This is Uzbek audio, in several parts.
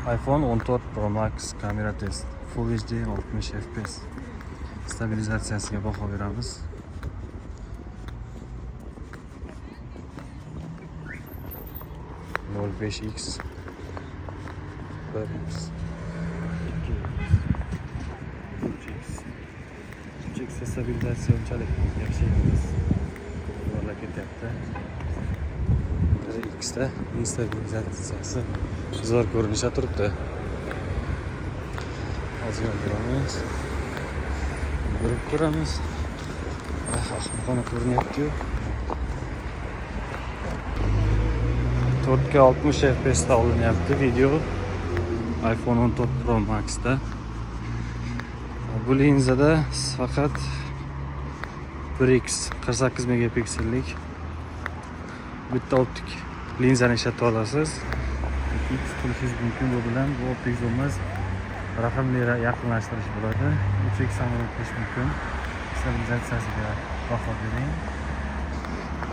iPhone 14 Pro Max kamera test Full HD 60 FPS stabilizatsiyasiga baho beramiz. 0.5 x, 1 x, 2 x, 3 x. 3 x stabilizatsiya unchalik yaxshi emas. Yuvarlab ketyapti. 1 x da stabilizatsiyasi zo'r ko'rinishda turibdi. Ozgina ko'ramiz. Yugurib ko'ramiz. Ah, ahmoqona ko'rinyapti-yu. 4K 60 FPS da olinyapti video iPhone 14 Pro Max'da. Bu linzada faqat 1x 48 megapiksellik bitta optik linzani ishlata olasiz. X qilishingiz mumkin bu bilan. Bu optik zoom emas, raqamli yaqinlashtirish bo'ladi. 3x ham qilish mumkin. Stabilizatsiyasiga baho bering.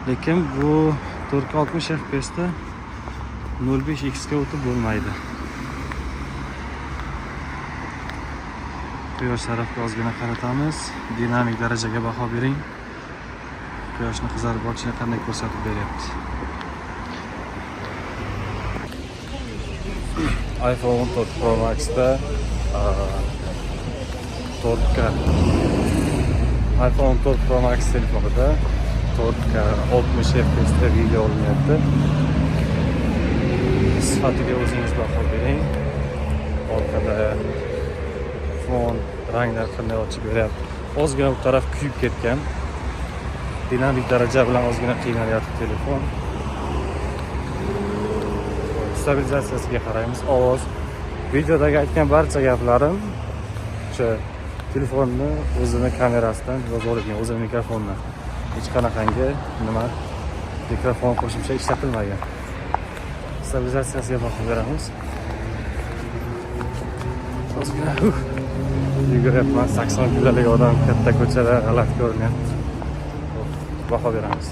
Lekin bu 4K 60 FPSda 0.5x ga o'tib bo'lmaydi. Quyosh tarafga ozgina qaratamiz. Dinamik darajaga baho bering. Quyoshni qizarib botishini qanday ko'rsatib beryapti. iPhone 14 Pro Max'da 4K iPhone 14 Pro Max telefonida 4K 60 FPSda video olinyapti. Sifatiga o'zingiz baho bering. Orqada fon, ranglar qanday ochib beryapti. Ozgina bu taraf kuyib ketgan. Dinamik daraja bilan ozgina qiynalyapti telefon. Stabilizatsiyasiga qaraymiz. Ovoz. Videodagi aytgan barcha gaplarim o'sha telefonni o'zini kamerasidan yozib olingan, o'zini mikrofonidan. Hech qanaqangi nima mikrofon qo'shimcha ishlatilmagan. Stabilizatsiyasiga baho beramiz. Ozgina yuguryapman, 80 kilolik odam katta ko'chada g'alati ko'rinyapti. Baho beramiz.